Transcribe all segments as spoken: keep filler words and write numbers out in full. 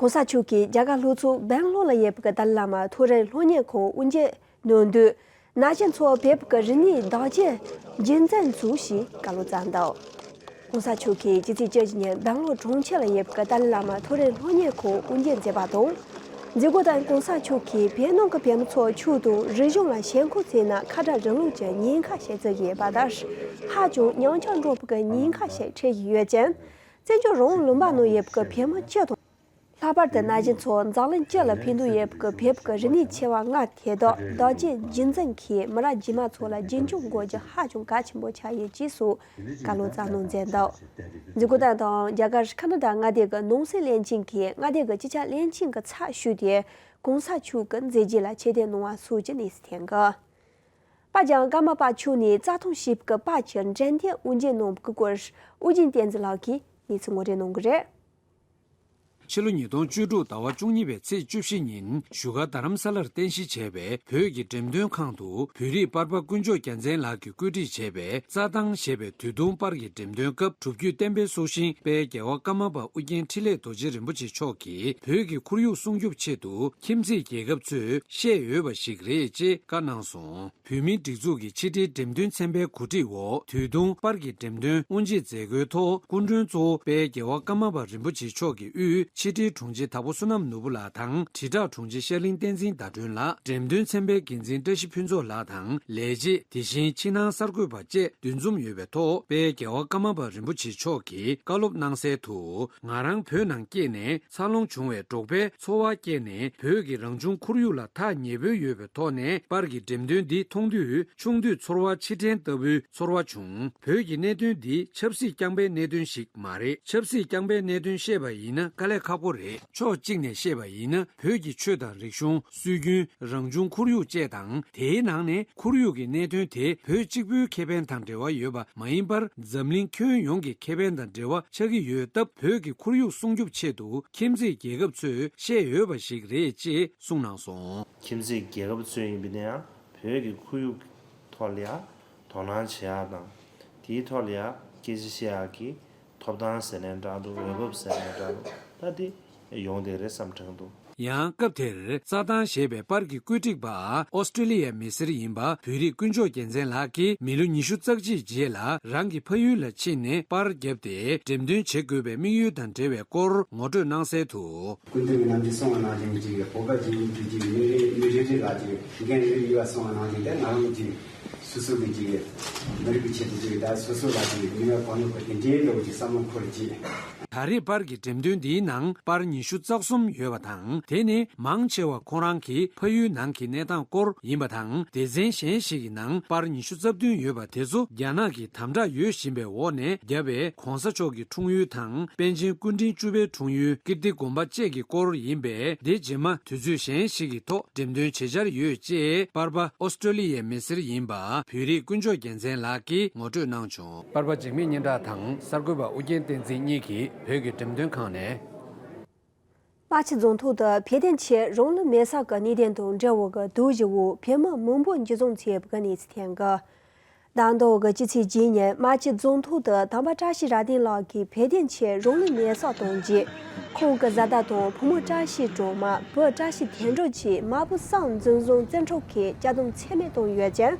༸གོང་ས་མཆོག་གིས་རྒྱ་གར་ལྷོ་ཕྱོགས་སྦེང་ལོར་ལ་ཡོད་པའི་ཏཱ་ལའི་བླ་མ་མཐོ་རིམ་སློབ་གཉེར་ཁང་དབུ་འབྱེད་གནང་དུས། ན་གཞོན་ཚོར་བོད་ཀྱི་རིག་གནས་བདག་གཅེས་རྒྱུན་འཛིན་ཚུལ་ཞིག་བཀའ་སློབ་བསྩལ་འདུག ༸གོང་ས་མཆོག་གིས་ཕྱི་ཚེས་བཅུ་གཅིག་ཉིན་སྦེང་ལོར་གྲོང་ཁྱེར་ལ་ཡོད་པའི་ཏཱ་ལའི་བླ་མ་མཐོ་རིམ་སློབ་གཉེར་ཁང་དབུ་འབྱེད་མཛད་པ་དང་། མཛད་སྒོ་དེར་༸གོང་ས་མཆོག་གིས་བོད་ནང་གི་བོད་མི་ཚོར་ཆོས་དང་རིག་གཞུང་ལ་ཞེན་ཁོག་བྱས་ན་ཁ་བྲལ་རིང་ལུགས་ཀྱི་ཉེན་ཁ་ཞིག་བརྩི་བཞིན་ཡོད་པ་དང་། ཧ་ཅང་ཉམས་ཆག་འགྲོ་བའི་ཉེན་ཁ་ཞིག་འཕྲད་བཞིན་ཡོད་ཅིང་། བཙན་བྱོལ་རང་དབང་ལུང་པ་ནང་ཡོད་པའི་བོད་མི་སྤྱི་དང་། ལྷག་པར་དུ་ན་གཞོན་ཚོ་འཛམ་གླིང་སྤྱི་ལ་ཕན་ཐོགས་ཡོད་པའི་བོད་ཀྱི་རིག་གནས་ཆེ་བ་ལྔ་དེ་དག་བདག་གཅེས་རྒྱུན་འཛིན་གྱིས་མི་རབས་རྗེས་མ་ཚོ་ལ་རྒྱུན་སྐྱོང་དགོས་རྒྱུ་ཧ་ཅང་གལ་ཆེན་པོ་ཆགས་ཡོད་ཅེས་སོགས་བཀའ་སློབ་སྩལ་གནང་མཛད་འདུག་མཛད་སྒོ་དེ་དང་རྒྱ་གར་ཁ་ན་ཌ་མངའ་སྡེ་གི་ནང་སྲིད་བློན་ཆེན་གྱིས་མངའ་སྡེ་གི་སྤྱི་ཁྱབ་བློན་ཆེན་གྱི་ཚབ་ཞུས་ཏེ་༸གོང་ས་མཆོག་གི་མཛད་རྗེས་ལ་ཆེ་བསྟོད་གནང་བ་སོགས་ཀྱི་གནས་ཚུལ་ཐོན་གྱི། པ་བྱང་ཀརྨ་པ་མཆོག་ནས་རྩྭ་ཐང་ཞེས་པའི་པར་གྱི་འགྲེམས་སྟོན་དབུ་འབྱེད་གནང་བའི་སྐོར་ཨོ་རྒྱན་བསྟན་འཛིན་ལགས་ཀྱིས་གནས་ཚུལ་ངོ་སྤྲོད་གནང་གི་རེད། ཕྱི་ལོ་ཉིས་སྟོང་བཅུ་དྲུག་ཟླ་བ་བཅུ་གཉིས་པའི་ཚེས་བཅུ་བཞི་ཉིན་བཞུགས་སྒར་རྡ་རམ་ས་ལར་རྟེན་གཞི་བྱས་པའི་བོད་ཀྱི་འགྲེམས་སྟོན་ཁང་དུ་བོད་རིགས་པར་པ་དཀོན་མཆོག་རྒྱལ་མཚན་ལགས་ཀྱིས་བཀོད་སྒྲིག་བྱས་པའི་རྩྭ་ཐང་ཞེས་པའི་དུས་ཐུང་པར་གྱི་འགྲེམས་སྟོན་སྐབས་སྒྲུབ་བརྒྱུད་བསྟན་པའི་སྲོག་ཤིང་དཔལ་རྒྱལ་བ་ཀརྨ་པ་ཨོ་རྒྱན་འཕྲིན་ལས་རྡོ་རྗེ་རིན་པོ་ཆེ་མཆོག་གིས་བོད་ཀྱི་ཁོར་ཡུག་སྲུང་སྐྱོབ་ཆེད་དུ་ཁྱིམ་མཚེས་རྒྱལ་ཁབ་ཚོས་བཤད་ཡོད་པ་ཞིག་རེད་ཅེས་བཀའ་གནང་སོང་། བོད་མིའི་སྒྲིག་འཛུགས་ཀྱི་ཕྱི་དྲིལ་འགྲེམས་སྟོན་ཚན་པའི་གོ་སྒྲིག་འོག་དུས་ཐུང་པར་གྱི་འགྲེམས་སྟོན་དབུ་འབྱེད་མཛད་སྒོའི་ཐོག་སྐུ་མགྲོན་གཙོ་བོ་དཔལ་རྒྱལ་བ་ཀརྨ་པ་རིན་པོ་ཆེ་མཆོག་གིས་དབུས་ཕྱི་དྲིལ་དྲུང་ཆེ་དྭགས་པོ་བསོད་ནམས་ནོར་བུ་ལགས་དང་དྲིལ་བསྒྲགས་དྲུང་ཆེ་ཤར་གླིང་བསྟན་འཛིན་ཟླ་སྒྲོན་ལགས། འགྲེམས་སྟོན་ཚན་པའི་འགན་འཛིན་བཀྲ་ཤིས་ཕུན་ཚོགས་ལགས་དང་ལས་བྱེད། དེ་བཞིན་ཕྱི་ནང་གསར་འགོད་པ་བཅས་འདུ་འཛོམས་ཡོད་པའི་ཐོག་དཔལ་རྒྱལ་བ་ཀརྨ་པ་རིན་པོ་ཆེ་མཆོག་གིས་བཀའ་སློབ་གནང་གསལ་དུ། ང་རང་བོད་ནང་སྐྱེས་ནས་འཚར་ལོངས་བྱུང་བའི་འབྲོག་པའི་འཚོ་བ་སྐྱེལ་ནས་བོད་ཀྱི་རང་བྱུང་ཁོར་ཡུག་ལ་ཐག་ཉེ་པོ་ཡོད་པའི་ཐོག་ནས་པར་གྱི་འགྲེམས་སྟོན་འདི་མཐོང་དུས་ཆུང་དུས་ཚོར་བ་ཕྱིར་དྲན་ལྟ་བུའི་ཚོར་བ་བྱུང་། བོད་ཀྱི་གནད་དོན་འདི་ཆབ་སྲིད་རྐྱང་པའི་གནད་དོན་ཞིག་མ་རེད། ཆབ་སྲིད་རྐྱང་པའི་གནད་དོན་བཤད་པ་ཡིན་ན་དཀའ་ལས་ཁག་པོ་རེད། ཕྱོགས་གཅིག་ནས་བཤད་པ་ཡིན་ན་བོད་ཀྱི་ཆོས་དང་རིག་གཞུང་། སྲོལ་རྒྱུན། རང་བྱུང་ཁོར་ཡུག་བཅས་དང་། དེའི་ནང་ནས་ཁོར་ཡུག་གི་གནད་དོན་དེ་བོད་གཅིག་པུའི་ཁེ་ཕན་དང་འབྲེལ་བ་ཡོད་པ་མ་ཡིན་པར། འཛམ་གླིང་ཁྱོན་ཡོངས་ཀྱི་ཁེ་ཕན་དང་འབྲེལ་བ་ཆགས་ཀྱི་ཡོད་སྟབས། བོད་ཀྱི་ཁོར་ཡུག་སྲུང་སྐྱོབ་ཆེད་དུ་ཁྱིམ་མཚེས་རྒྱལ་ཁབ་ཚོས་བཤད་ཡོད་པ་ཞིག་རེད་ཅེས་གསུངས་གནང་སོང་། ཁྱིམ་མཚེས་རྒྱལ་ཁབ་ཚོས་ཡིན་པ་ན་ཡང་བོད་ཀྱི་ཁོར་ཡུག་ཐོག་ལ་ཡང་དོ་སྣང་བྱེད་ཡག་དང་། དེའི་ཐོག་ལ་ཡང་སྐད་ཆ་བཤད་ཡག་གི་ཐོབ་ཐང་ཟེར་ནའི་འདྲ་འདུག་འོས་བབ་ཟེར་ནའི་འདྲ་འདུག་ད་དེ་ཡོང་བསྡད་རེད་བསམ་དྲན་འདུག་ཡང་སྐབས་དེར་རྩྭ་ཐང་ཞེས་པའི་པར་གྱི་བཀོད་སྒྲིག་པ་ཨོ་སི་ཀྲི་ལི་ཡའི་མི་སེར་ཡིན་པ་བོད་རིགས་དཀོན་མཆོག་རྒྱལ་མཚན་ལགས་ཀྱིས་མི་ལོ་ཉི་ཤུ་རྩ་གཅིག་རྗེས་ལ་རང་གི་ཕ་ཡུལ་ལ་ཕྱིན་ནས་པར་བརྒྱབ་སྟེ་འགྲེམས་སྟོན་བྱེད་དགོས་པའི་དམིགས་ཡུལ་དང་འབྲེལ་བའི་སྐོར་ངོ་སྤྲོད་གནང་གསལ་དུ། སྐུ་མདུན་གྱིས་ནམ་རྒྱུན་གསུང་བ་ནང་བཞིན་གྱི་བོད་པ་རྒྱུན་ལས་དུས་ཀྱི་མི་རེ་མི་རེ་རེ་ལ་ཅིག་འགན་རེ་ཡོད་པ་གསུང་བ་ནང་བཞིན་དེ་ང་རང་གི་སོ་སོ་གི་ཅིག་མི་རིགས་ཀྱི་ཆེད་དུ་ཅིག་ད་སོ་སོ་ལ་ཅིག་ནུས་པ་གང་ཡོད་པ་དེ་འདྲའི་འདྲ་བོ་ཅིག་བསམ་བློ་འཁོར་ཅིག་ད་རེས་པར་གྱི་འགྲེམས་སྟོན་འདིའི་ནང་པར་ཉི་ཤུ་རྩ་གསུམ་ཡོད་པ་དང་། དེ་ནི་མང་ཆེ་བ་ཁོང་རང་གི་ཕ་ཡུལ་ནང་གི་གནས་སྟངས་སྐོར་ཡིན་པ་དང་། སྡེ་ཚན་གཞན་ཞིག་གི་ནང་པར་ཉི་ཤུ་རྩ་བདུན་ཡོད་པ་དེ་ཚོ་རྒྱ་ནག་གིས་དམ་དྲག་ཡོད་བཞིན་པའི་འོག་ནས་བརྒྱབ་པའི་༸གོང་ས་མཆོག་གི་འཁྲུངས་ཡུལ་དང་པཎ་ཆེན་སྐུ་ཕྲེང་བཅུ་པའི་འཁྲུངས་ཡུལ་ཀིརྟི་དགོན་པ་བཅས་ཀྱི་སྐོར་ཡིན་པས། འདི་རྗེས་མ་དུས་ཚོད་གཞན་ཞིག་གི་ཐོག་འགྲེམས་སྟོན་བྱེད་འཆར་ཡོད་ཅེས་པར་པ་ཨོ་སི་ཀྲོ་ལི་ཡའི་མི་སེར་ཡིན་པ་བོད་རིགས་དཀོན་མཆོག་རྒྱལ་མཚན་ལགས་ཀྱིས་ངོ་སྤྲོད་གནང་བྱུང་། པར་པ་འཇིགས་མེད་སྙན་གྲགས་དང་གསར་འགོད་པ་ཨོ་རྒྱན་བསྟན་འཛིན་གཉིས་ཀྱིས་བོད་ཀྱི་འགྲེམས་སྟོན་ཁང་ནས། རྨ་ཆུ་རྫོང་ཐོག་ཏུ་བོད་དོན་ཆེད་རང་ལུས་མེ་སྲེག་གི་གནད་དོན་དང་འབྲེལ་བའི་གི་རྡོ་བཞི་བོ་བོད་མི་མང་པོ་འཇུ་བཟུང་བྱས་པའི་གནས་ཚུལ་ཐོན་གི། ཟླ་མདོ་གི་སྤྱི་ཚེས་བརྒྱད་ཉིན་རྨ་ཆུ་རྫོང་ཐོག་ཏུ་དམ་པ་བཀྲ་ཤིས་རབ་བརྟན་ལགས་ཀྱིས་བོད་དོན་ཆེད་རང་ལུས་མེ་སྲེག་གཏོང་རྗེས། ཁོང་གི་བཟའ་ཟླ་དང་བུ་མོ་བཀྲ་ཤིས་སྒྲོལ་མ། བུ་བཀྲ་ཤིས་དོན་གྲུབ་བཅས་མ་བུ་གསུམ་འཛིན་བཟུང་བཙན་འཕྲོག་གིས་བཅའ་སྡོམ་ཚད་མེད་བཏང་ཡོད་ཅིང་།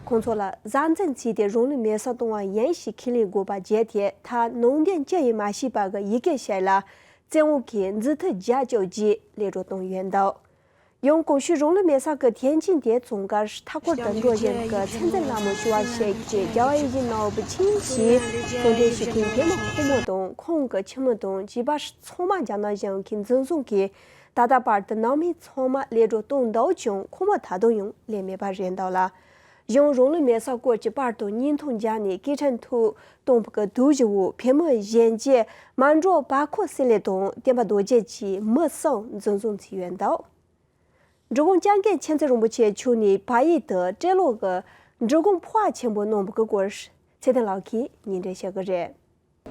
ཁོང་ཚོ་ལ་གཟབ་འཛིན་བྱས་ཏེ་རང་ལུས་མེ་སྲེག་གཏོང་བ་ཡིན་ཞེས་ཁས་ལེན་དགོས་པ་བརྗོད་དེ། ད་ནང་དོན་ཅི་ཡིན་མ་ཤེས་པ་གི་ཡི་གེ་ཞིག་ལ་བཙན་འོག་གིས་མཛུབ་ཐེལ་རྒྱག་བཅུག་རྗེས་གློད་གྲོལ་བཏང་ཡོད་འདུག་ཡང་གོང་ཞུས་རང་ལུས་མེ་སྲེག་གི་དོན་རྐྱེན་དེ་བྱུང་སྐབས་མཐའ་འཁོར་དུ་འགྲོ་བཞིན་གྱི་ཚེ་འཛིན་ལྷ་མོ་ཞུ་བ་ཞིག་གིས་རྒྱལ་བ་ཡིད་བཞིན་ནོར་བུ་མཁྱེན་ཞེས་གསོལ་འདེབས་ཞུ་མཁན་བོད་མི་ཕོ་མོ་དང་ཁོང་གི་ཁྱིམ་མི་དང་བྱིས་པ་ཚང་མ་རྒྱ་ནག་གཞུང་གིས་འཛིན་བཟུང་གིས་ད་ལྟ་བར་དུ་ནང་མི་ཚང་མ་གློད་གྲོལ་བཏང་འདུག་ཀྱང་ཁོང་མོ་ད་དུང་ཡང་གློད་མེད་པ་རེད་འདུག་ལ། གཞུང་རང་ལུས་མེ་སྲེག་སྐོར་གྱི་པར་དང་བརྙན་ཐུང་བརྒྱབ་ནས་སྐད་འཕྲིན་ཐོག་བཏང་བའི་གི་རྡོ་བཞི་བོ་བོད་མི་གཞོན་སྐྱེས་མལ་གྲོ་པ་ཁོ་སི་ལེ་དང་བསྟན་པ་རྡོ་རྗེ་བཅས་མི་གསུམ་འཛིན་བཟུང་བྱས་ཡོད་འདུག་འབྲི་གུང་སྐྱབས་མགོན་མཁྱེན་བརྩེ་རིན་པོ་ཆེ་མཆོག་ནས་བལ་ཡུལ་དུ་སྤྲེལ་ལོ་གི་འབྲི་གུང་འཕོ་བ་ཆེན་པོ་གནང་བའི་སྐོར་ཚེ་བརྟན་ལགས་ཀྱིས་སྙན་སྒྲོན་ཞུ་གི་རེད།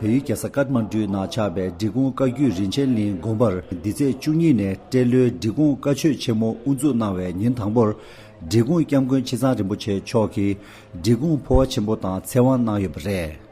བལ་ཡུལ་རྒྱལ་ས་ཀཏ་མན་ཌུ་ནང་ཆགས་པའི་འབྲི་གུང་བཀའ་བརྒྱུད་རིན་ཆེན་གླིང་དགོན་པར་འདི་ཚེས་བཅུ་གཉིས་ནས་སྤྲེལ་ལོའི་འབྲི་གུང་བཀའ་ཆོས་ཆེན་མོ་དབུ་འཛུགས་གནང་བའི་ཉིན་དང་པོར། འབྲི་གུང་སྐྱབས་མགོན་ཆེ་ཚང་རིན་པོ་ཆེ་མཆོག་གིས་འབྲི་གུང་འཕོ་བ་ཆེན་པོ་དང་ཚེ་དབང་གནང་ཡོད་པ་རེད།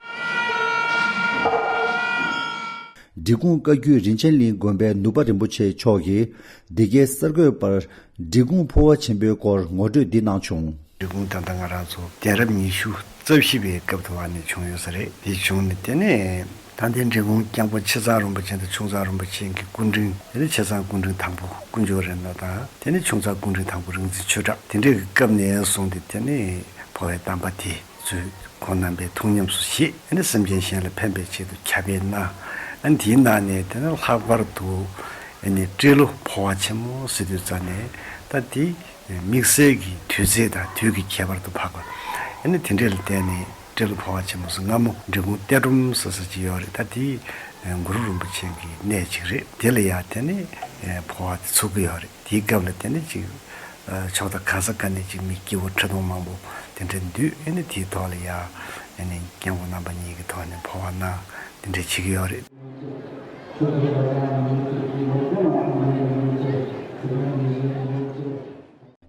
འབྲི་གུང་བཀའ་བརྒྱུད་རིན་ཆེན་གླིང་དགོན་པའི་ནུབ་པ་རིན་པོ་ཆེ་མཆོག་གིས་འདི་གའི་གསར་འགོད་པར་འབྲི་གུང་འཕོ་བ་ཆེན་པོའི་སྐོར་ངོ་སྤྲོད་འདི་གནང་བྱུང་། འབྲི་གུང་ད་ལྟ་ང་རང་ཚོ་གདན་རབས་ཉི་ཤུ་རྩ་བཞི་པའི་སྐབས་དུ་བ་ནས་བྱུང་ཡོད་ས་རེད། དེ་བྱུང་ནས་དེ་ནས་ད་ལྟའི་འབྲི་གུང་སྐྱབས་མགོན་ཆེ་ཚང་རིན་པོ་ཆེ་དང་ཆུང་ཚང་རིན་པོ་ཆེ་གི་སྐུ་འཕྲེང་། དེ་ནས་ཆེ་ཚང་སྐུ་འཕྲེང་དང་པོ་དཀོན་མཆོག་རིག་ནག་དང་། དེ་ནས་ཆུང་ཚང་སྐུ་འཕྲེང་དང་པོ་རིག་འཛིན་ཆོས་གྲགས། དེ་འདྲའི་གི་སྐབས་ནས་བཟུང་སྟེ་དེ་ནས་འཕོ་བའི་གདམས་པ་དེ་ཚུར་ཁོང་རྣམ་པས་ཐུགས་ཉམས་སུ་བཞེས། ཨ་ནི་སེམས་ཅན་གཞན་ལ་ཕན་པའི་ཆེད་དུ་ཁྱབ་སྤེལ་གནང་། ཨ་ནི་དེའི་ནང་ནས་དེ་ནི་ལྷག་པར་དུ་ཨ་ནི་སྤྲེལ་ལོ་འཕོ་བ་ཆེན་མོ་ཟེར་དུས་ཙམ་ནས་ད་དེ་དམིགས་བསལ་གྱི་དུས་ཚེས་དང་དུས་ཀྱི་ཁྱད་པར་དུ་འཕགས་པ། ཨ་ནི་དེ་འདྲ་ལ་བརྟེན་ནས་སྤྲེལ་ལོ་འཕོ་བ་ཆེན་མོ་ཟེར། སྔ་མོ་འབྲི་གུང་གཏེར་སྒྲོམ་ཟེར་ས་ཅིག་ཡོད་རེད། ད་དེ་གུ་རུ་རིན་པོ་ཆེ་གི་གནས་ཅིག་རེད། དེ་ལ་ཡང་དེ་ནི་འཕོ་བ་དེ་ཚུགས་ཀྱི་ཡོད་རེད། དེའི་སྐབས་ལ་དེ་ནི་ཅིག་ཕྱོགས་མཐའ་གང་ས་ག་ནས་ཅིག་མི་སྐྱེ་བོ་ཁྲི་སྟོང་མང་པོ་དེ་འདྲ་འདུས། ཨ་ནི་དེའི་ཐོག་ལ་ཡང་ཨ་ནི་སྐྱབས་མགོན་རྣམ་པ་གཉིས་ཀྱི་ཐོག་ནས་འཕོ་བ་གནང་། དེ་འདྲ་བྱེད་ཀྱི་ཡོད་རེད།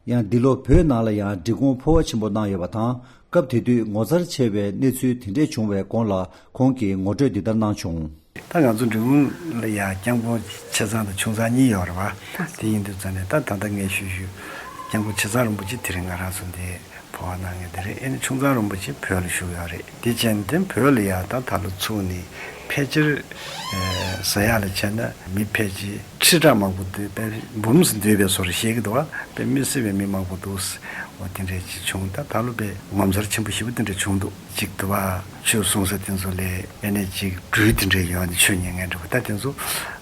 ཡང་འདི་ལོ་བོད་ནང་ལ་ཡང་འབྲི་གུང་འཕོ་བ་ཆེན་པོ་གནང་ཡོད་པ་དང་། སྐབས་དེ་དུས་ངོ་མཚར་ཆེ་བའི་གནས་ཚུལ་དེ་འདྲས་བྱུང་བའི་སྐོར་ལ་ཁོང་གིས་ངོ་སྤྲོད་འདི་ལྟར་གནང་བྱུང་། ད་ང་ཚོ་འབྲི་གུང་ལ་ཡང་སྐྱབས་མགོན་ཆེ་ཚང་དང་ཆུང་ཚང་གཉིས་ཡོད་རེད་བ། དེ་ཡིན་དུས་ཙང་ནས་ད་ད་ལྟ་ངས་ཞུ་ཞུ་སྐྱབས་མགོན་ཆེ་ཚང་རིན་པོ་ཆེ་དེ་རིང་ང་རང་ཚོ་འདི་འཕོ་བ་གནང་མཁན་དེ་རེད། ཨ་ནི་ཆུང་ཚང་རིན་པོ་ཆེ་བོད་ལ་བཞུགས་ཡོད་རེད། དེ་བྱས་ནས་དེ་བོད་ལ་ཡང་ད་ད་ལོ་ཚུགས་ནས་ཕལ་ཆེར་ཟེར་ཡག་ལ་བྱས་ན་མི་ཕལ་ཆེར་ཁྲི་ཕྲག་མང་པོ་འདུས། དཔེ་འབུམ་ཙམ་འདུས་པའི་བཟོ་འདྲ་བཤད་ཀྱི་འདུག་བ། དཔེ་མི་སྲིད་པའི་མི་མང་པོ་འདུག། འོ་དེ་འདྲས་ཅིག་བྱུང་། ད་ད་ལོ་དཔེ་ངོ་མཚར་ཆེན་པོ་ཞེ་པོ་དེ་འདྲ་བྱུང་འདུག། ཅིག་འདུག་བ། ཆོས་གསུང་ས་དེ་ཚོ་ལ་ཨ་ནི་ཅིག་སྦྲུལ་དེ་འདྲས་ཡོང་ནས་ཆོས་ཉན་མཁན་འདྲ་བོ། ད་དེ་ཚོ་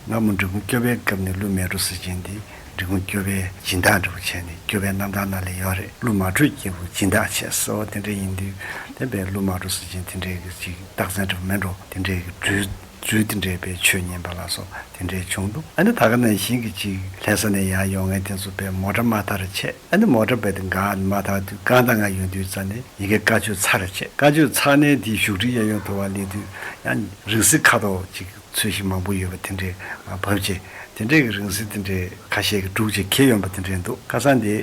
སྔ་མོ་འབྲི་གུང་སྐྱོབ་པའི་སྐབས་ནས་ཀླུ་མེ་རུ་ཟེར་མཁན་དེ་འབྲི་གུང་སྐྱོབ་པའི་སྦྱིན་བདག་འདྲ་བོ་བྱས་ནས། སྐྱོབ་པའི་རྣམ་ཐར་ནང་ལ་ཡོད་རེད། ཀླུ་མ་གྲོས་རྒྱལ་པོ་སྦྱིན་བདག་བྱས་ཟེར་བ་དེ་འདྲ་ཡིན་དུས། དེ་དཔེ་ཀླུ་མ་གྲོས་ཟེར་མཁན་དེ་འདྲའི་གི་ཅིག་རྟགས་མཚན་འདྲ་བོ་མེད་འགྲོ། དེ་འདྲའི་གི་སྦྲུལ་སྦྲུལ་དེ་འདྲའི་དཔེ་ཆོས་ཉན་པ་ལ་སོགས་དེ་འདྲའི་བྱུང་འདུག། ཨ་ནི་ད་ག་ནང་བཞིན་གྱི་ཅིག་ལྷ་ས་ནས་ཡར་ཡོང་མཁན་དེ་ཚོ་དཔེ་མོ་ཊ་མ་ཐག་རེ་བྱས། ཨ་ནི་མོ་ཊ་དཔེ་དེ་འགག་མ་ཐག་དུས་གང་དང་གང་ཡོང་དུས་ཙམ་ནས་ཡ་གི་བཀའ་ཆོས་ཚར་རེ་བྱས། བཀའ་ཆོས་ཚར་ནས་དེ་བཞུགས་ཁྲི་ཡར་ཡོང་ཐུབ་པ་ལས་དུས་ཡང་རིང་བསྲེལ་ཁ་དོག་ཅིག་ཚོས་གཞི་མང་པོ་ཡོད་པ་དེ་འདྲའི་བབས་བྱས། དེ་འདྲའི་གི་རིང་བསྲེལ་དེ་འདྲའི་ཁ་ཤས་ཀྱིས་སྒྲུག་བྱས་ཁྱེར་ཡོང་པ་དེ་འདྲའི་འདུག། ཁ་སང་དེ་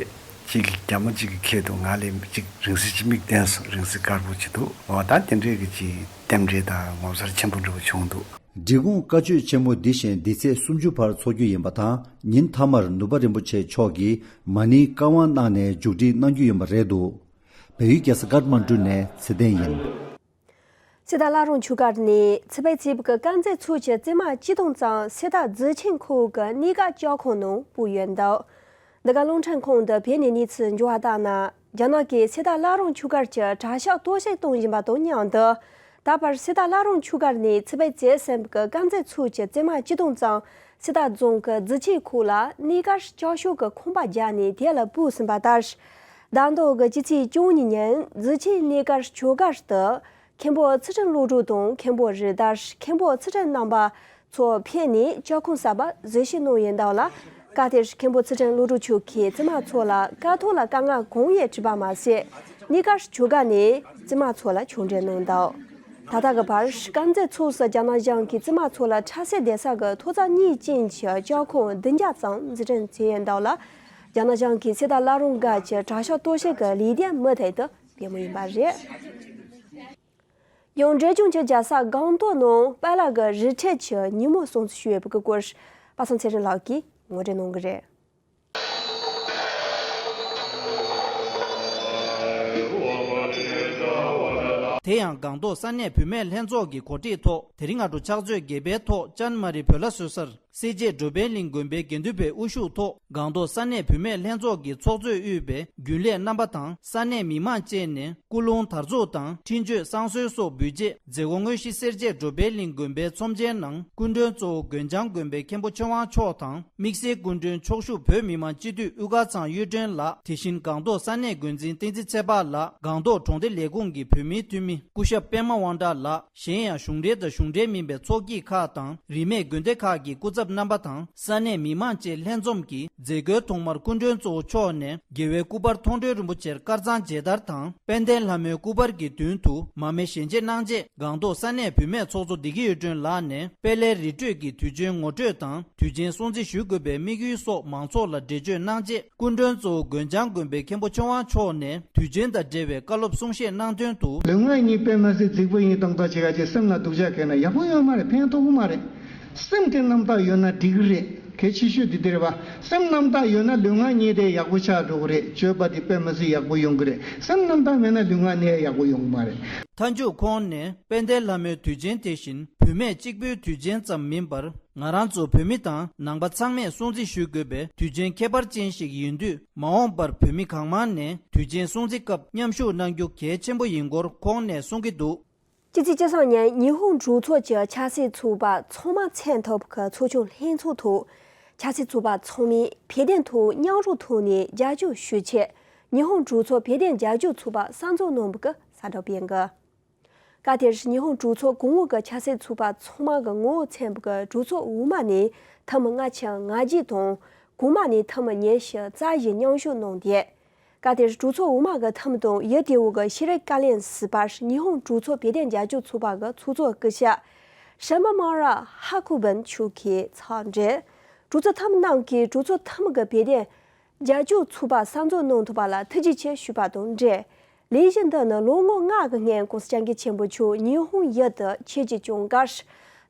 གཅིག་གིས་རྒྱ་མོ་གཅིག་གིས་ཁྱེར་འདུག། ང་ལ་གཅིག་རིང་བསྲེལ་གཅིག་མིག་བསྟན་སོང་། རིང་བསྲེལ་དཀར་པོ་གཅིག་འདུག། འོ་ད་དེ་འདྲའི་གི་ཅིག་རྟེན་འབྲེལ་དང་ངོ་མཚར་ཆེན་པོ་འདྲ་བོ་བྱུང་འདུག། འབྲི་གུང་བཀའ་ཆོས་ཆེན་མོ་འདི་བཞིན་འདི་ཚེས་སུམ་ཅུ་བར་འཚོགས་རྒྱུ་ཡིན་པ་དང་། ཉིན་མཐའ་མར་ནུབ་པ་རིན་པོ་ཆེ་མཆོག་གིས་མ་ཎིའི་བཀའ་དབང་གནང་ནས་མཇུག་སྒྲིལ་གནང་རྒྱུ་ཡིན་པ་རེད་འདུག། བལ་ཡུལ་རྒྱལ་ས་ཀཏ་མན་གྲུ་ནས་ཚེ་བརྟན་ཡིན། གསེར་རྟ་བླ་རུང་ཆུ་སྒར་ནས་ཚེ་དཔལ་བྱེད་པའི་དཀར་མཛེས་ཚོགས་ཀྱི་བཙུན་མ་བཅུ་སྟོང་ཙམ་གསེར་རྟ་རྫུས་ཆེན་ཁུལ་གྱི་གནས་སྒར་ལྕགས་ཁང་ནང་སྤོས་ཡོད་འདུག། འདི་ག་རླུང་འཕྲིན་ཁང་དུ་བོད་ནས་གནས་ཚུལ་འབྱོར་བ་ལྟར་ན། རྒྱ་ནག་གིས་གསེར་རྟ་བླ་རུང་ཆུ་སྒར་གྱི་གྲྭ་ཤག་གཏོར་བཤིག་གཏོང་བཞིན་པ་དང་མཉམ་དུ། ད་བར་གསེར་རྟ་བླ་རུང་ཆུ་སྒར་ནས་ཚེ་དཔལ་བྱེད་ཟིན་པའི་དཀར་མཛེས་ཚོགས་ཀྱི་བཙུན་མ་བཅུ་སྟོང་ཙམ་གསེར་རྟ་རྫོང་གི་རྫུས་ཆེན་ཁུལ་ལ་གནས་སྒར་ལྕགས་ཤོག་གི་ཁང་པ་བརྒྱབ་ནས་དེ་ལ་སྤོས་ཟིན་པ་ལྟར། ཟླ་འདིའི་སྤྱི་ཚེས་བཅུ་གཉིས་ཉིན་རྫུས་ཆེན་གནས་སྒར་ཆུ་སྒར་དུ། མཁན་པོ་ཚུལ་ཁྲིམས་བློ་གྲོས་དང་མཁན་པོ་རི་དར། མཁན་པོ་ཚུལ་ཁྲིམས་རྣམ་པ་ཚོ་ཕེབས་ནས་ལྕགས་ཁང་གསར་པ་བཟོ་བཞིན་གནང་ཡོད་འདུག་ལ། སྐབས་དེར་མཁན་པོ་ཚུལ་ཁྲིམས་བློ་གྲོས་མཆོག་གིས་བཙུན་མ་ཚོ་ལ་དཀའ་ཐུབ་ལ་དཀའ་ངལ་གང་ཡང་འཕྲད་པ་མ་ཟད། གནས་སྒར་ཆུ་སྒར་ནས་བཙུན་མ་ཚོ་ལ་ཕྱག་འབྲེལ་གནང་འདུག། ད་ལྟ་གི་བར་དཀར་མཛེས་ཚོགས་སུ་རྒྱ་ནག་གཞུང་གིས་བཙུན་མ་ཚོ་ལ་ཁྲལ་སེལ་བསྡད་ས་གི་མཐོ་ཚད་གཉིས་ཅན་གྱི་ལྕགས་ཁང་བདུན་བརྒྱ་ཙམ་འཛུགས་སྐྲུན་བྱས་ཡོད་འདུག་ལ། རྒྱ་ནག་གཞུང་གིས་གསེར་རྟ་བླ་རུང་སྒར་གྱི་གྲྭ་ཤག་གཏོར་བཤིག་གི་ལས་དོན་མུ་མཐུད་དུ་སྤེལ་མུས་ཡིན་པ་རེད། ཡང་འབྲས་ལྗོངས་ཀྱི་རྒྱལ་ས་སྒང་ཏོག་ནང་པཱ་ལགས་ཀྱི་རི་ཁྲོད་ཀྱི་ཉིན་མོ་སྲུང་བརྩི་ཞུས་ཡོད་པའི་སྐོར། པ་སངས་ཚེ་རིང་ལགས་ཀྱིས་ངོ་སྤྲོད་གནང་གི་རེད། དེ་ཡང་སྒང་ཏོག་ས་གནས་བུད་མེད་ལྷན་ཚོགས་ཀྱི་གོ་སྒྲིག་ཐོག་དེ་རིང་སྔ་དྲོ་ཕྱག་ཚོད་བརྒྱད་པའི་ཐོག་ཅན་མ་རི་བོད་ལྭ་བཟོ་སར། སེར་བྱེས་འགྲོ་ཕན་གླིང་དགོན་པའི་དགེ་འདུན་པའི་དབུ་བཞུགས་ཐོག་སྒང་ཏོག་ས་གནས་བུད་མེད་ལྷན་ཚོགས་ཀྱི་ཚོགས་གཙོས་དབུས་པའི་རྒྱུན་ལས་རྣམ་པ་དང་ས་གནས་མི་མང་བཅས་ནས་སྐུ་རླུང་དར་ཚོགས་དང་འཕྲིན་བཅོལ་བསང་གསོལ་སོགས་འབུལ་རྗེས་མཛད་སྒོ་དངོས་གཞི་སེར་བྱེས་འགྲོ་ཕན་གླིང་དགོན་པའི་ཚོམས་ཆེན་ནང་སྐུ་མགྲོན་གཙོ་བོ་དགོན་བྱང་དགོན་པའི་མཁན་པོ་ཆོས་དབང་མཆོག་དང་དམིགས་བསལ་སྐུ་མགྲོན་ཕྱོགས་བཞུགས་བོད་མི་མང་སྤྱི་འཐུས་དབུ་དཀར་ཚང་གཡུ་སྒྲོན་ལགས། དེ་བཞིན་སྒང་ཏོག་ས་གནས་འགོ་འཛིན་བསྟན་འཛིན་ཚེ་དཔག་ལགས། སྒང་ཏོག་གྲོང་སྡེ་ལས་ཁུངས་ཀྱི་བོད་མིའི་འཐུས་མི་སྐུ་ཞབས་པད་མ་དབང་གྲགས་ལགས། གཞན་ཡང་གཞུང་འབྲེལ་དང་གཞུང་འབྲེལ་མིན་པའི་ཚོགས་སྐྱིད་ཁག་དང་རིས་མེད་དགོན་སྡེ་ཁག་གི་སྐུ་ཚབ་རྣམ་པ་དང་ས་གནས་མི་མང་བཅས་ལྷན་འཛོམས་ཀྱིས་མཛད་སྒོའི་ཐོག་མར་སྐུ་མགྲོན་གཙོ་བོ་མཆོག་ནས་རྒྱལ་བའི་སྐུ་པར་མཐོང་གྲོལ་རིན་པོ་ཆེར་དཀར་གཙང་མཇལ་དར་དང་དཔལ་ལྡན་ལྷ་མོའི་སྐུ་པར་གྱི་མདུན་དུ་མར་མེ་ཞལ་འབྱེད་གནང་རྗེས། སྒང་ཏོག་ས་གནས་བུད་མེད་ཚོགས་གཙོ་བདེ་སྐྱིད་གཡུ་སྒྲོན་ལགས་ནས་དཔལ་ལྡན་རི་ཁྲོད་ཀྱི་དུས་ཆེན་ངོ་སྤྲོད་དང་དུས་ཆེན་སྲུང་བརྩི་ཞུ་དགོས་པའི་དམིགས་ཡུལ་སོགས་མང་ཚོགས་ལ་འགྲེལ་བརྗོད་གནང་རྗེས། སྐུ་མགྲོན་གཙོ་བོ་དགོན་བྱང་དགོན་པའི་མཁན་པོ་ཆོས་དབང་མཆོག་ནས་དུས་ཆེན་དང་འབྲེལ་བའི་བཀའ་སློབ་གསུང་བཤད་གནང་དོན་དུ། ལུས་ངག་གཉིས་དཔེ་མ་སྲིད་རྫིག་པོ་ཡིན། གཏོང་ཐག་ཆེ་ག་ཅིག་སེམས་ལ་སྡུག་ཅག་གས་ན་ཡག་པོ་ཡོད་མ་རེད། ཕན་ཐོགས་པོ་མ་རེད། སེམས་དེ་རྣམ་དག་ཡོད་ན་འགྲིག་གི་རེད། གལ་ཆེ་ཤོས་དེ་དེ་རེད་པ། སེམས་རྣམ་དག་ཡོད་ན་ལུས་ངག་གཉིས་དེ་ཡག་པོ་ཆགས་འགྲོ་གི་རེད། སྤྱོད་པ་དེ་དཔེ་མི་སྲིད་ཡག་པོ་ཡོང་གི་རེད། སེམས་རྣམ་དག་མེད་ན་ལུས་ངག་གཉིས་ཡག་པོ་ཡོང་གི་མ་རེད། མཐའ་མཇུག་ཁོང་ནས་དཔལ་ལྡན་ལྷ་མོའི་དུས་ཆེན་དེ་བཞིན་བུད་མེད་གཅིག་པུའི་དུས་ཆེན་ཙམ་མིན་པར། ང་རང་ཚོ་བོད་མི་དང་ནང་པ་ཚང་མས་སྲུང་བརྩི་ཞུ་དགོས་པའི་དུས་ཆེན་ཁྱད་པར་ཅན་ཞིག་ཡིན་དུས། མ་འོངས་པར་བོད་མི་གང་མང་ནས་དུས་ཆེན་སྲུང་བརྩི་སྐབས་མཉམ་ཞུགས་གནང་རྒྱུ་གལ་ཆེན་པོ་ཡིན་སྐོར་ཁོང་ནས་གསུང་གི་འདུག། སྤྱི་ཚེས་བཅུ་གསུམ་ཉིན་ཉི་ཧོང་གྲོས་ཚོགས་ཀྱི་ཆབ་སྲིད་ཚོགས་པ་ཚང་མ་མཚན་ཐོག་གི་ཚོགས་ཆུང་ལྷན་ཚོགས་ཐོག། ཆབ་སྲིད་ཚོགས་པ་ཚང་མས་བོད་དོན་ཐོག་མཉམ་རུབ་ཐོག་ནས་རྒྱབ་སྐྱོར་ཞུ་ཆེད། ཉི་ཧོང་གྲོས་ཚོགས་བོད་དོན་རྒྱབ་སྐྱོར་ཚོགས་པ་གསར་འཛུགས་གནང་བ་གི་གསལ་བསྒྲགས་སྤེལ་གི། སྐབས་དེར་ཉི་ཧོང་གྲོས་ཚོགས་གོང་འོག་གི་ཆབ་སྲིད་ཚོགས་པ་ཚང་མ་གི་ངོ་བོ་མཚན་པ་གི་གྲོས་ཚོགས་འོག་མ་ནས་འཐུས་མི་ལྔ་བཅུ་ང་བརྒྱད་དང་། གོང་མ་ནས་འཐུས་མི་ཉི་ཤུ་རྩ་བཞི་མཉམ་ཞུགས་གནང་སྟེ། སྐབས་དེར་གྲོས་ཚོགས་འོག་མ་གི་འཐུས་མི་དང་ཡུལ་དེའི་འོག་གི་ཤེས་རིག་བཀའ་བློན་ཟུར་པ་ཉི་ཧོང་གྲོས་ཚོགས་བོད་དོན་རྒྱབ་སྐྱོར་ཚོགས་པ་གི་ཚོགས་གཙོ་སྐུ་ཞབས་ཧྲི་མ་མ་ར་ཧ་ཁུ་བིན་མཆོག་གིས་ཕྱག་འབྲེལ། གྲོས་ཚོགས་འཐུས་མི་རྣམས་ཀྱིས་གྲོས་ཚོགས་འཐུས་མི་གི་བོད་དོན་རྒྱབ་སྐྱོར་ཚོགས་པ་གསར་འཛུགས་གནང་ཐུབ་པ་ལ་ཐུགས་རྗེ་ཆེ་ཞུས་པ་དང་འབྲེལ། ལས་གཞི་འདི་ནི་ལོ་ངོ་ལྔ་གི་སྔོན་༸གོང་ས་༸སྐྱབས་མགོན་ཆེན་པོ་མཆོག་ཉི་ཧོང་ཡུལ་དུ་ཆིབས་བསྒྱུར་བསྐྱངས་སྐབས།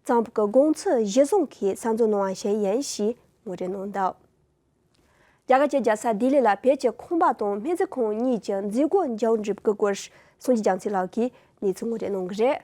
གཙང་པོ་གི་དགོངས་ཚུལ་གཞིར་བཟུང་གིས་གསར་འཛུགས་གནང་བ་ཞིག་ཡིན་ཞེས་ངོ་སྤྲོད་གནང་འདུག། རྒྱ་གར་གྱི་རྒྱལ་ས་ལྡི་ལི་ལ་བོད་ཀྱི་ཁང་པ་དང་སྨན་རྩིས་ཁང་གཉིས་ཀྱི་མཛད་སྒོ་མཇུག་འགྲིལ་བའི་སྐོར་སངས་རྒྱས་རྒྱ་མཚོ་ལགས་ཀྱིས་གནས་ཚུལ་ངོ་སྤྲོད་གནང་གི་རེད།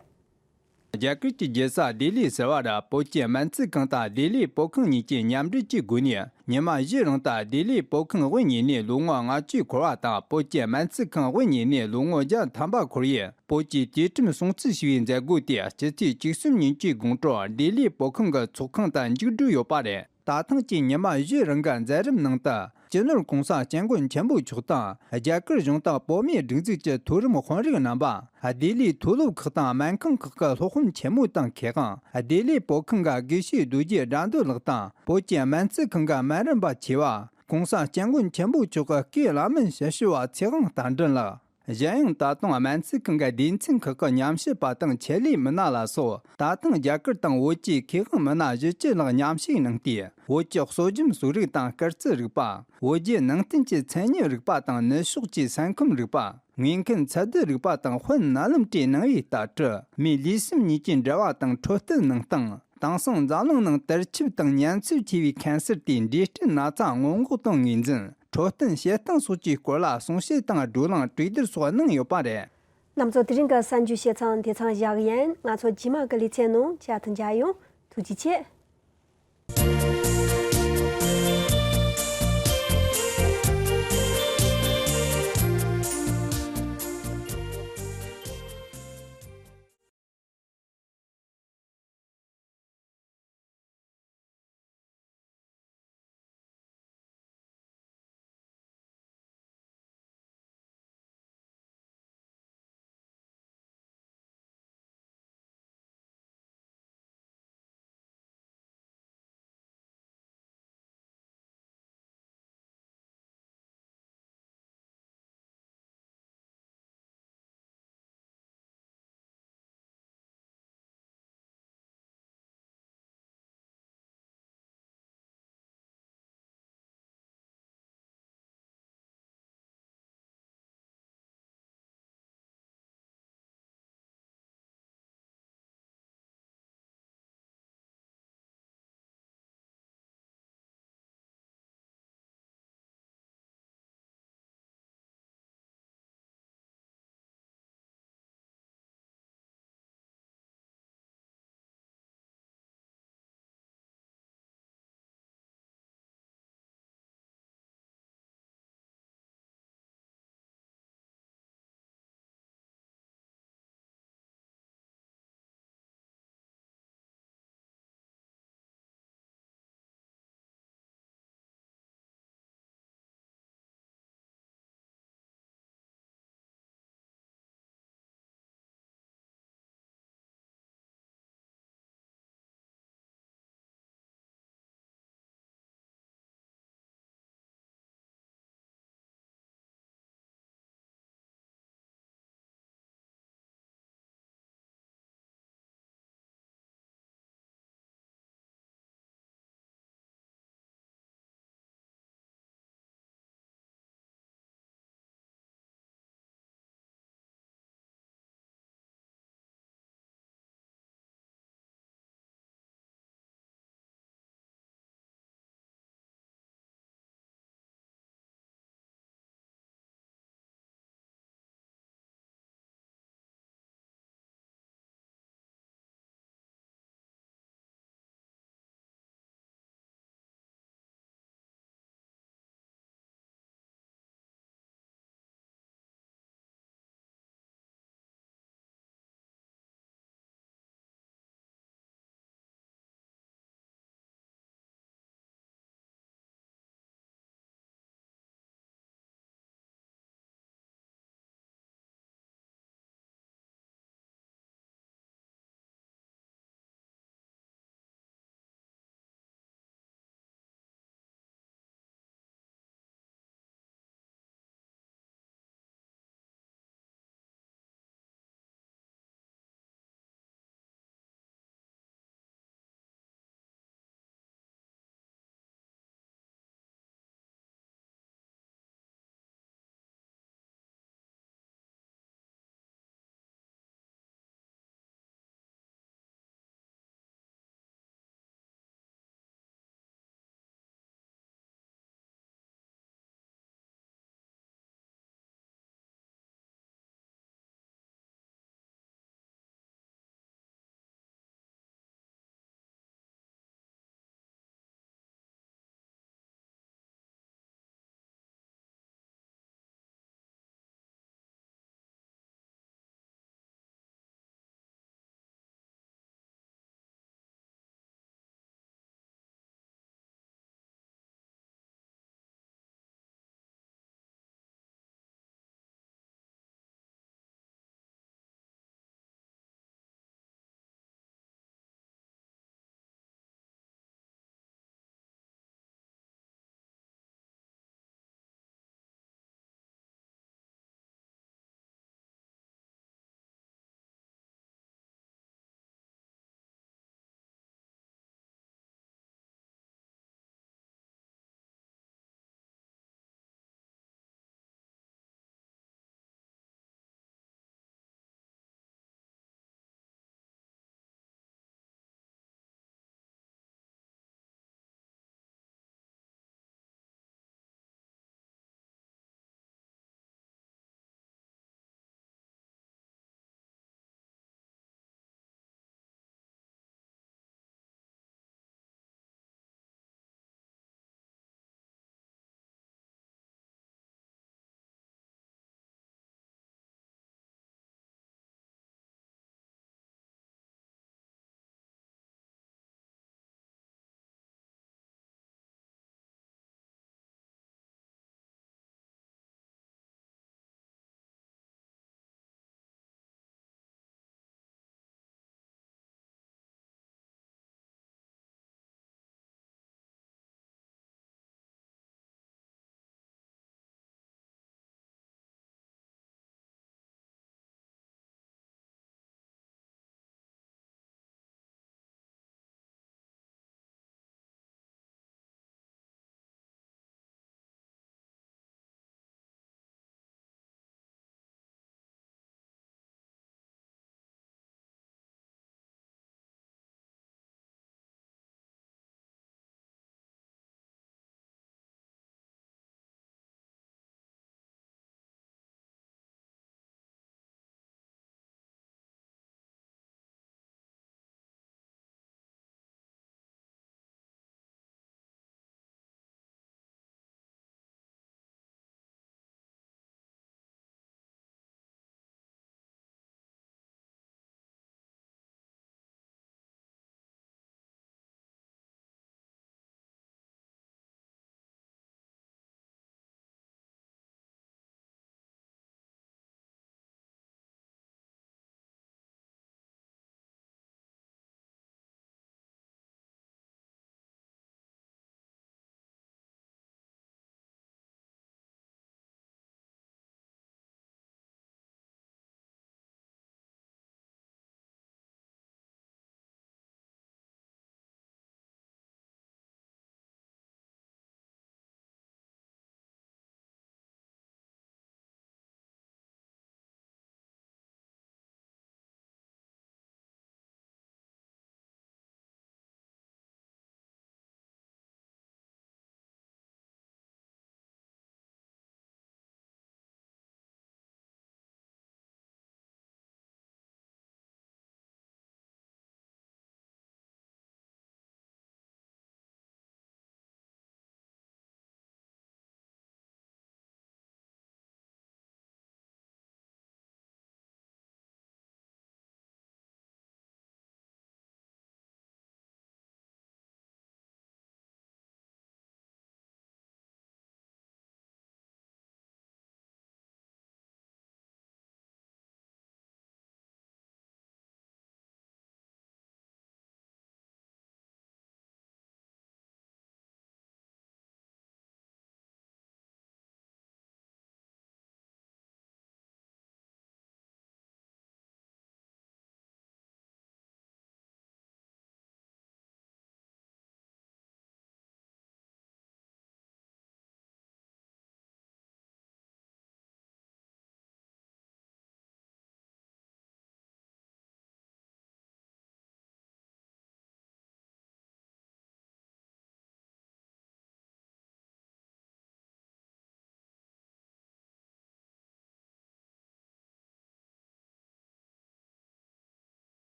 རྒྱ་གར་གྱི་རྒྱལ་ས་ལྡི་ལི་ཟེར་བ་ར་བོད་ཀྱི་སྨན་རྩིས་ཁང་དང་ལྡི་ལི་བོད་ཁང་གཉིས་ཀྱི་མཉམ་འབྲེལ་གྱི་སྒོ་ནས། ཉི་མ་བཞི་རིང་དུ་ལྡི་ལི་བོད་ཁང་དབུ་བརྙེས་ནས་ལོ་ངོ་ལྔ་བཅུ་འཁོར་བ་དང་། བོད་ཀྱི་སྨན་རྩིས་ཁང་དབུ་བརྙེས་ནས་ལོ་ངོ་བརྒྱ་ཐམ་པ་འཁོར་བའི་བོད་ཀྱི་དུས་ཁྲིམས་སྲུང་བརྩི་ཞུ་བའི་མཛད་སྒོ་དེ་སྤྱི་ཚེས་བཅུ་གསུམ་ཉིན་གྱི་དགོང་དྲོ་ལྡི་ལི་བོད་ཁང་གི་ཚོགས་ཁང་དུ་མཇུག་བསྒྲིལ་ཡོད་པ་རེད། ད་ཐེངས་ཀྱི་ཉི་མ་བཞི་རིང་གི་མཛད་རིམ་ནང་དུ། སྤྱི་ནོར་༸གོང་ས་༸སྐྱབས་མགོན་ཆེན་པོ་མཆོག་དང་། རྒྱ་གར་གཞུང་དང་བོད་མིའི་སྒྲིག་འཛུགས་ཀྱི་མཐོ་རིམ་དཔོན་རིགས་རྣམ་པ། ལྡི་ལིའི་མཐོ་སློབ་ཁག་དང་སྨན་ཁང་ཁག་གི་སློབ་དཔོན་ཆེན་མོ་དང་མཁས་དབང་། ལྡི་ལིའི་བོད་ཁང་གི་དགེ་བཤེས་རྡོ་རྗེ་དགྲ་འདུལ་ལགས་དང་། བོད་ཀྱི་སྨན་རྩིས་ཁང་གི་སྨན་རམས་པ་ཆེ་བ། ༸གོང་ས་༸སྐྱབས་མགོན་ཆེན་པོ་མཆོག་གི་སྐུའི་བླ་སྨན་ཞིབ་ཞུ་བ་ཚེ་དབང་རྟ་མགྲིན་ལགས། གཞན་ཡང་ད་དུང་སྨན་རྩིས་ཁང་གི་སྡེ་ཚན་ཁག་གི་ཉམས་ཞིབ་པ་དང་ཆེད་ལས་མི་སྣ་ལ་སོགས། ད་ཐེངས་རྒྱ་གར་དང་བོད་ཀྱི་མཁས་དབང་མི་སྣ་བཞི་བཅུ་ལྷག་མཉམ་ཞུགས་གནང་སྟེ། བོད་ཀྱི་གསོལ་ཇུས་གསོ་རིག་དང་སྐར་རྩིས་རིག་པ། བོད་བརྒྱུད་ནང་བསྟན་གྱི་མཚན་ཉིད་རིག་པ་དང་ནུབ་ཕྱོགས་ཀྱི་ས་ཁམས་རིག་པ། དངོས་ཁམས་ཚད་བསྡུ་རིག་པ་དང་དཔོན་གནའ་ལམ་གྱི་ནང་པའི་ལྟ་གྲུབ། མིའི་ལུས་སེམས་གཉིས་ཀྱི་འབྲེལ་བ་དང་འཕྲོད་བསྟེན་གནང་སྟངས། དེང་སང་འཛམ་གླིང་ནང་དར་ཁྱབ་དང་ཉེན་ཚབས་ཆེ་བའི་ཁེན་སར་དེ་འབྲས་སྐྲན་ན་ཚ་སྔོན་འགོག་དང་ངོས་འཛིན། འཕྲོད་བསྟེན་བྱེད་སྟངས་སོགས་ཀྱི་སྐོར་ལ་གསུང་བཤད་དང་བགྲོ་གླེང་གྲོས་བསྡུར་སོགས་གནང་ཡོད་པ་རེད། རྣམ་ཚོ་དེ་རིང་གི་གསར་འགྱུར་བཤད་ཚང་དེ་ཚང་བཞག་ཡིན། ང་ཚོ་རྗེས་མ་གི་ལེ་ཚན་ནང་བཅར་དུ་མཇལ་ཡོང་། ཐུགས་རྗེ་ཆེ།